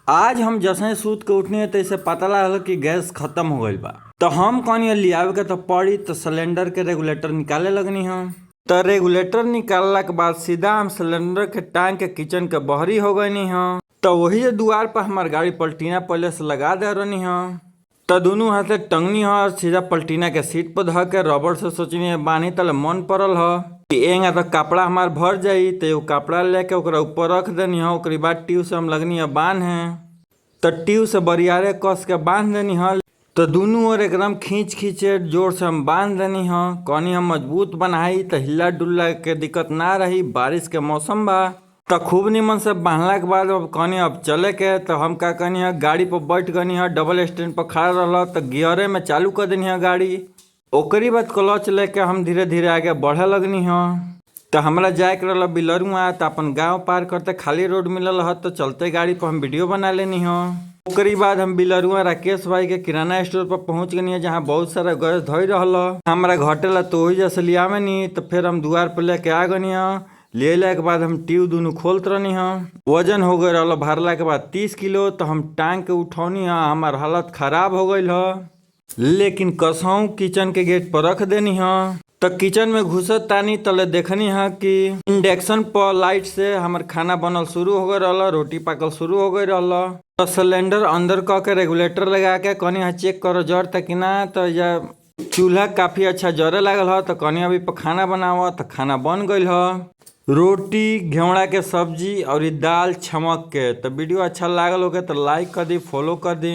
आज हम जैसे सूत के उठनी तैसे पता लागल कि गैस खत्म हो गईल बा, तो हम कहनी लियावे के तो पड़ी। तो सिलेंडर के रेगुलेटर निकाले लगनी हम। तो रेगुलेटर निकालला के बाद सीधा हम सिलेंडर के टांग के किचन के बहरी हो गईनी हम। तो वही दुआर पर हमार गाड़ी पलटीना पहले से लगा दे रहनी हम। तो दोनों हाथ से टंगनी ह और सीधा पलटीना के सीट पर धर के रबड़ से सोचनी है बानी। तले मन पड़ल ह कि एंगा तो कपड़ा हमार भर जाई, तो एगो कपड़ा लेके ओकरा ऊपर रख देनी ह। ओकरी बाद ट्यूब से हम लगनी है बांधे, तो ट्यूब से बरियारे कस के बांध देनी ह। तो दोनों ओर एकदम खींच खींचे जोर से हम बांध देनी ह। कहनी हम मजबूत बनाई तो हिला डुल्ला के दिक्कत ना रही, बारिश के मौसम बा। तो खूब निमन से बांधला के बाद अब कहनी अब चले के। तो हम का कहनी है गाड़ी पर बैठ गनी है, डबल स्टैंड पर खड़ा रहल तो गियरे में चालू कर देनी है गाड़ी। ओकरी बाद क्लच लेके हम धीरे धीरे आगे बढ़े लगनी है। तो हमरा जाए के रहल बिलरुआ, तो अपन गांव पार करते खाली रोड मिलल ह, तो चलते गाड़ी पर हम वीडियो बना लेनी है। ओकरी बाद हम बिलरुआ राकेश भाई के किराना स्टोर पर पहुंच गनी है, जहाँ बहुत सारा गैस धोई रहल हमरा घटेला, तो वही जैसे लियावे नी। तो फिर हम दुआर पर लेके आ गनी है। ले के बाद हम ट्यूब दोनों खोलत रहनी है। वजन हो गए रहल भरला के बाद 30 किलो। तो हम टांग के उठौनी है, हमार हालत खराब हो गई ह, लेकिन कसहूँ किचन के गेट पर रख देनी है। तो किचन में घुसत तानी तले देखनी है कि इंडक्शन पर लाइट से हमार खाना बनल शुरू हो गए रहल, रोटी पाकल शुरू हो गई रहल। तो सिलेंडर अंदर क के रेगुलेटर लगा के कहनी है चेक करो जर तक कि ना। तो या चूल्हा काफ़ी अच्छा जरे लागल ह, तो कहनी अभी पर खाना बनाव। तो खाना बन गई ह, रोटी घेवड़ा के सब्जी और दाल छमक के। तो वीडियो अच्छा लागल होगे तो लाइक कर दी, फॉलो कर दी।